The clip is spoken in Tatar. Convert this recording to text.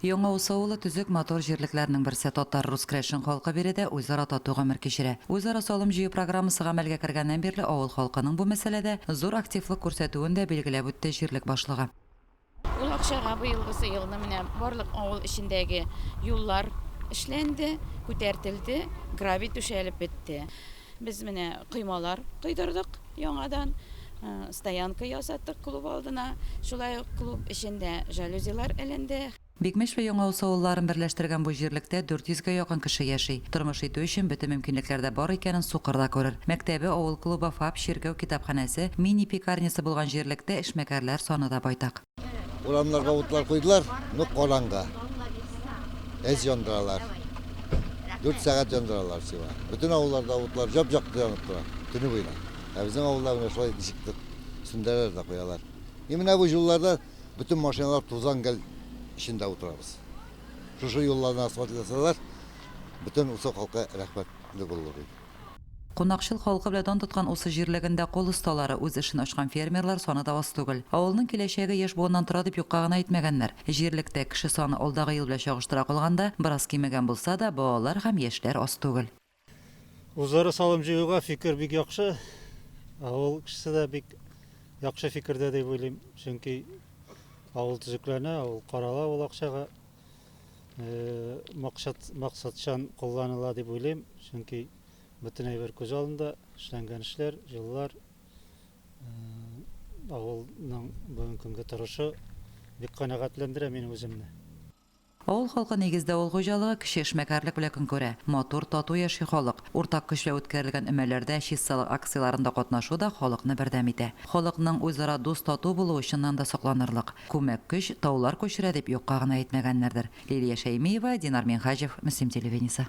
Яңа Усы авылы төзек, матур җирлекләрнең берсе. Татар, рус, керәшен халкы биредә үзара тату гомер кичерә. Үзара салым җыю программасы гамәлгә кергәннән бирле авыл халкының бу мәсьәләдә зур активлык күрсәтүен дә билгеләп үтте җирлек башлыгы. Ул акчага быелгысы елны менә барлык авыл эчендәге юллар эшләнде, күтәртелде, гравий түшәлеп бетте. Без менә коймалар койдырдык яңадан, стоянка ясаттык клуб алдына, шулай ук клуб эчендә жалюзилар эленде. Бикмәч вә Яңа Усы авылларын берләштергән бу җирлектә 400 гә якын кеше яши. Тормыш итү өчен бөтен мөмкинлекләр дә бар икәнен сукыр да күрер. Мәктәбе, авыл клубы, ФАП, чиркәү, китапханәсе, мини-пекарнясы булган җирлектә эшмәкәрләр саны да байтак. Урамнарга утлар куйдылар, но караңгы. Әз яндыралар. Дүрт сәгать яндыралар всего. Бөтен авылларда утлар җап-якты янып тора, төне буена. Ә безнең авылда менә шулай ничектер сүндерәләр дә куялар. И менә бу юлларда бөтен машиналар тузан гел эчендә утырабыз. Шушы юлларны асфальтласалар, бөтен Усы халкы рәхмәтле булыр иде. Кунакчыл халкы белән дан тоткан Усы җирлегендә кул осталары, үз эшен ачкан фермерлар саны да аз түгел. Авылның киләчәге яшь буыннан тора дип юкка гына әйтмәгәннәр. Җирлектә кеше саны алдагы ел белән чагыштыра калганда бераз кимегән булса да, балалар һәм яшьләр аз түгел. Үзара салым җыюга фикер бик яхшы. Авыл кешесе дә бик яхшы фикердә дип уйлыйм. Чөнки авыл төзекләнә, авыл карала ул акчага. Э, максат, максатчан кулланыла дип уйлыйм. Чөнки бөтен әйбер күз алдында, эшләнгән эшләр, юллар, э, авылның бүгенге көнге торышы бик канәгатьләндерә мине үземне. Авыл халкы нигездә авыл хуҗалыгы, кече эшмәкәрлек белән көн күрә. Матур, тату яши халык. Уртак көч белән үткәрелгән өмәләрдә, чисталык акцияләрендә катнашу да халыкны бердәм итә. Халыкның үзара дус-тату булуы чыннан да сокланырлык. Күмәк көч таулар күчерә дип юкка гына әйтмәгәннәрдер. Лилия Шәймиева, Динар Минһаҗев, Мөслим телевидениесе.